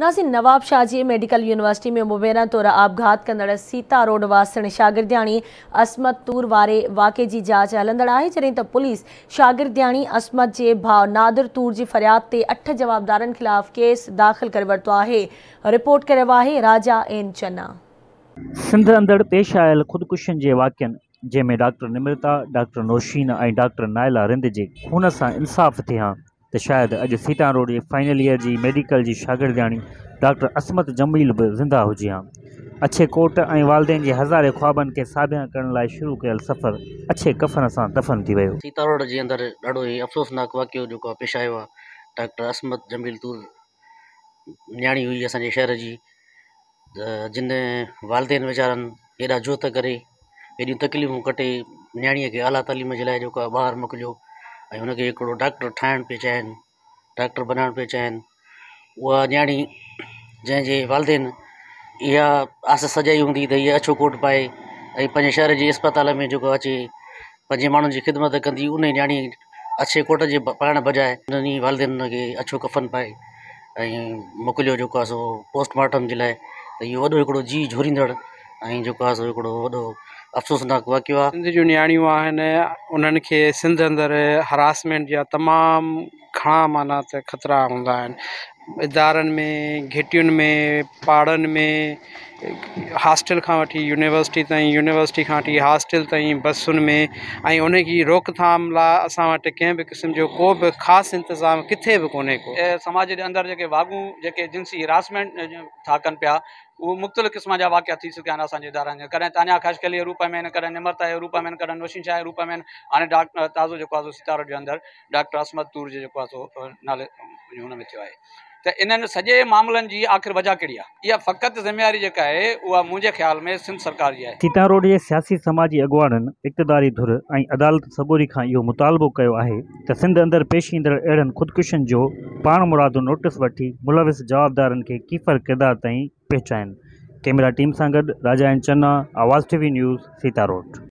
ناظرين نوابشاهه جي medical university ۾ مبينا طور آپگهات ڪندڙ سيتا روڊ واسڻ شاگردياڻي عصمت طور واري واقعي جي جاچ هلندڙ آهي جڏهن ته پوليس شاگردياڻي عصمت جي ڀاء نادر طور جي فرياد تي اٺ جوابدارن خلاف ڪيس داخل ڪري ورتو آهي رپورٽ ڪري رهيو آهي راجا اين چنا. سنڌ اندڙ پيش آيل خودڪشين جي واقعن جنهن ۾ doctor Nimrata, doctor Nausheen ۽ doctor Naila Rind جي خون سان انصاف ٿئي هان ته شايد اڄ سيتان روڊ جي فائنل ايئر جي ميڊيڪل جي شاگردياڻي ڊاڪٽر عصمت جميل به زنده هجي هان. اڇي ڪوٽ ۽ والدين جي هزارين خوابن کي ساڀيان ڪرڻ لاء شروع ڪيل سفر اڇي ڪفن سان دفن ٿي ويو. سيتا روڊ جي اندر ڏاڍو ئي افسوسناڪ واقعو جيڪو آهي پيش آيو آهي ڊاڪٽر عصمت جميل تور نياڻي هئي اسان جي شهر جي ته جن والدين ويچارن ايڏا جهد ڪري ايڏيون تڪليفون ڪٽي نياڻيءَ کي اعليٰ تعليم جي لاءِ جيڪو آهي ٻاهر موڪليو ۽ هن کي هڪڙو ڊاڪٽر ٺاهڻ پئي چاهين ڊاڪٽر بنائڻ پئي چاهين اها نياڻي جنهن جي والدين اها آس سجائي هوندي ته هيءَ اڇو ڪوٽ پائي ۽ پنهنجي شهر جي اسپتال ۾ جيڪو اچي پنهنجي ماڻهن جي خدمت ڪندي ان نياڻي اڇي ڪوٽ جي پائڻ بجاءِ انهن ئي والدين هن کي اڇو ڪفن پائي ۽ موڪليو جيڪو آهي سو پوسٽ مارٽم جي لاءِ ته اهو وڏو هڪڙو جيءُ جهوريندڙ ۽ جيڪو آهي سو هڪڙو وڏو افسوسناڪ واقعو آهي. سنڌ جون نياڻيون آهن انهن کي سنڌ اندر هراسمينٽ جا تمام گهڻا معنيٰ ته خطرا هوندا آهن ادارن ۾ گهٽين ۾ پاڙن ۾ هاسٽل کان وٺي يونيورسٽي تائين يونيورسٽي کان وٺي هاسٽل تائين بسن ۾ ۽ ان جي روڪٿام لاءِ اسان وٽ ڪنهن به قسم جو ڪو به خاص انتظام ڪٿي به ڪونهي ڪو. سماج جي اندر جيڪي واڳون جيڪي جنسي هراسمينٽ ٿا ڪن پيا اهي مختلف قسم جا واقعا ٿي چڪا آهن اسان جي ادارن ۾ ڪڏهن تانيا خاشقلي جي روپ ۾ آهن ڪڏهن نمرتا جي روپ ۾ آهن ڪڏهن نوشين شاهه جي روپ ۾ آهن هاڻي ڊاڪٽر تازو جيڪو آهي سو ستارو جي اندر ڊاڪٽر عصمت طور جي جيڪو آهي سو نالي هن ۾ ٿيو آهي ته انهن سڄي معاملن جي آخر وجهه ڪهڙي آهي اها فقط ذميواري جيڪا آهي اها منهنجي خيال ۾ سنڌ سرڪار جي آهي. سيتا روڊ جي سياسي سماجي اڳواڻن، اقتداري ڌر ۽ عدالت سڳوري کان اهو مطالبو ڪيو آهي ته سنڌ اندر پيش ايندڙ اهڙن خودڪشين جو پاڻمرادو نوٽيس وٺي ملوث جوابدارن کي ڪيفر ڪردار تائين پهچائين. ڪئميرا ٽيم سان گڏ Raja N Channa, Awaz T V news, Sita road.